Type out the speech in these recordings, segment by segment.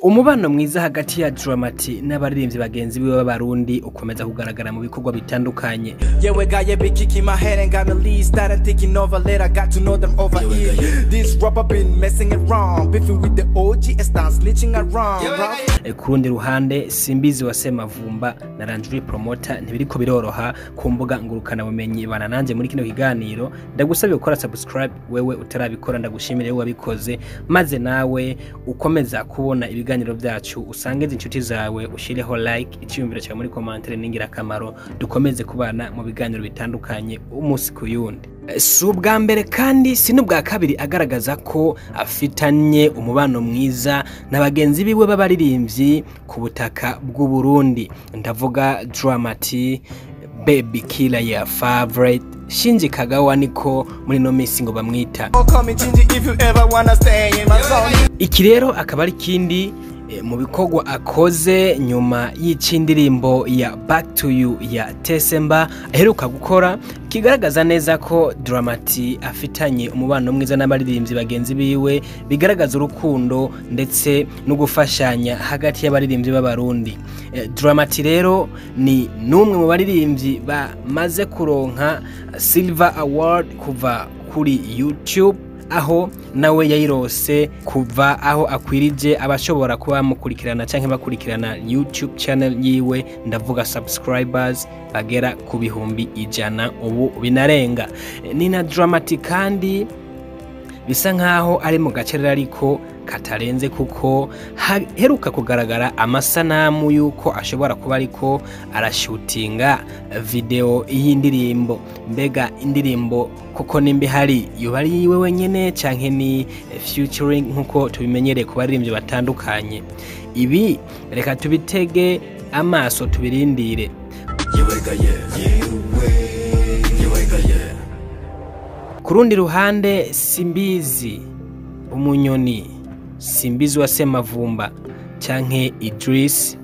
Umubano mwiza hagati ya Drama-T n'abaririmbyi bagenzi biwe b'Abarundi ukomeza kugaragara mu bikorwa bitandukanye. Yeah, we got yeah, big kick in my head and got me lead. Started thinking over later, got to know them over here. This rapper been messing around, beefing with the OG and start snitching around. Ku rundi ruhande, Simbizi wa Semavumba na Landry Promoter ntibiriko biroroha ku mbuga ngurukana bumenyi. Bana nanje muri kino kiganiro, ndagusabye gukora subscribe wewe utarabikora, ndagushimire wewe wabikoze, maze nawe ukomeza kubona ibiganiro byacu, usange inshuti zawe, ushireho like, icyiyumviro cyawe muri commentaire ni ingirakamaro, dukomeze kubana mu biganiro bitandukanye umunsi ku yundi. Si ubwa mbere kandi si n'ubwa kabiri agaragaza ko afitanye umubano mwiza na bagenzi biwe b'abaririmbyi ku butaka bw'u Burundi. Ndavuga Drama-T, Baby Killer, ya favorite Shinji Kagawa, niko muri no minsi ngo bamwita. Oh, call me Shinji if you ever wanna stay in my zone. Iki rero akaba ari ikindi mu bikorwa akoze nyuma y'indirimbo ya Back to You ya Tesemba aheruka gukora, kigaragaza neza ko Drama-T afitanye umubano mwiza n'abaririmbyi bagenzi biwe, bigaragaza urukundo ndetse no gufashanya hagati y'abaririmbyi b'Abarundi. Drama-T rero ni n'umwe mu baririmbyi bamaze kuronka Silver Award kuva kuri YouTube, aho nawe yayirose kuva aho akwirije abashobora kuba bamukurikirana canke bakurikirana YouTube channel yiwe, ndavuga subscribers bagera ku 100,000, ubu binarenga. Ni na Drama-T kandi bisa nkaho ari mu gacerere ariko katarenze, kuko haheruka kugaragara amasanamu y'uko ashobora kuba ariko arashutinga video y'indirimbo. Mbega indirimbo kuko nimba ihari, yoba ari yiwe wenyene canke ni featuring nkuko tubimenyereye ku baririmbyi batandukanye? Ibi reka tubitege amaso, tubirindire. Yewega ye, yewe, yewega ye. Ku rundi ruhande, Simbizi umunyoni, Simbizi wa Semavumba canke Idris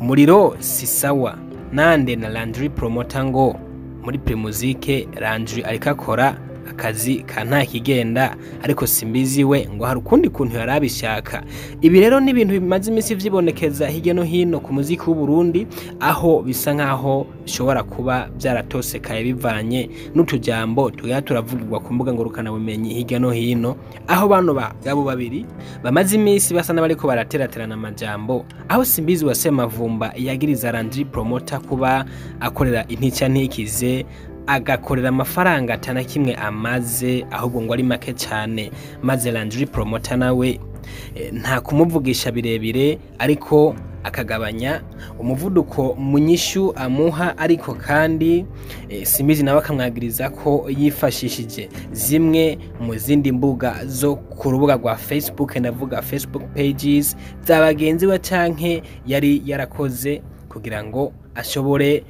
umuriro si sawa nande na Landry Promoter, ngo muri Primusic Landry ariko akora akazi ka nta kigenda, ariko Simbizi we ngo hari ukundi kuntu yari abishaka. Ibi rero ni ibintu bimaze iminsi vyibonekeza hirya no hino ku muziki w'u Burundi, aho bisa nkaho bishobora kuba vyaratosekaye bivanye n'utujambo tugenda turavugirwa ku mbuga ngurukana bumenyi hirya no hino, aho bano bagabo babiri bamaze iminsi basa n'abariko barateraterana amajambo, aho Simbizi wa Semavumba yagiriza Landry Promoter kuba akorera intica ntikize, agakorera amafaranga atana kimwe amaze, ahubwo ngo ari make cyane, maze Landry Promoter nawe nta kumuvugisha birebire, ariko akagabanya umuvuduko mu nyishu amuha. Ariko kandi Simbizi nawe akamwagiriza ko yifashishije zimwe mu zindi mbuga zo ku rubuga rwa Facebook, ndavuga Facebook pages za bagenzi we canke yari yarakoze, kugira ngo ashobore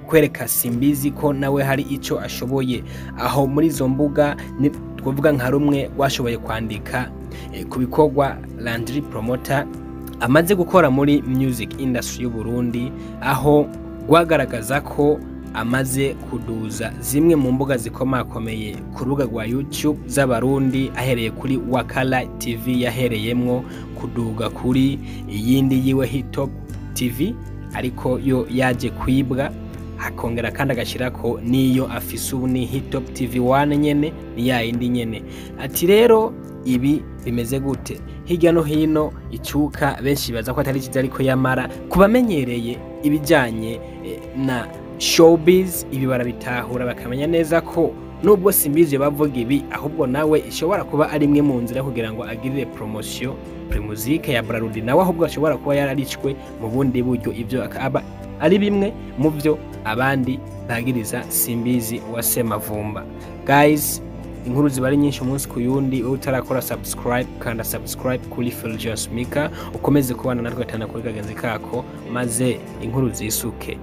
kwereka Simbizi ko nawe hari ico ashoboye. Aho muri izo mbuga ni twavuga nka rumwe rwashoboye kwandika ku bikorwa Landry Promoter amaze gukora muri music industry y'u Burundi, aho rwagaragaza ko amaze kuduza zimwe mu mbuga zikomakomeye ku rubuga rwa YouTube z'Abarundi, ahereye kuri Wakala TV yahereyemwo, kuduga kuri iyindi yiwe Hitop TV, ariko yo yaje kwibwa, hakongera kandi agashyirako n'iyo afise ubu, ni Hitop TV 1 nyene, ni ya yindi nyene. Ati rero ibi bimeze gute? Hirya no hino icuka benshi baza ko atari cyiza, ariko yamara kubamenyereye ibijyanye na showbiz ibi barabitahura, bakamenya neza ko nubwo Simbizi bavuga ibi, ahubwo nawe ishobora kuba ari imwe mu nzira kugira ngo agirire promotion Primusic ya Brarudi, nawe ahubwo ashobora kuba yararicwe mu bundi buryo. Ibyo akaba ari bimwe mu byo abandi bagiriza Simbizi wa Semavumba. Guys, inkuru ziba ari nyinshi umunsi ku yundi. Wowe utarakora subscribe, kanda subscribe kuri Fulgence Mika, ukomeze kubana natwe gatana kuri kagenzi kako, maze inkuru zisuke.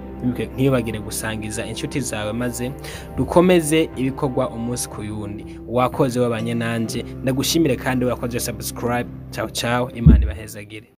Ntibagire gusangiza inshuti zawe, maze dukomeze ibikorwa umunsi ku yundi. Wakoze wabanye nanje, ndagushimire kandi wakoze subscribe. Ciao ciao, Imana ibahezagire.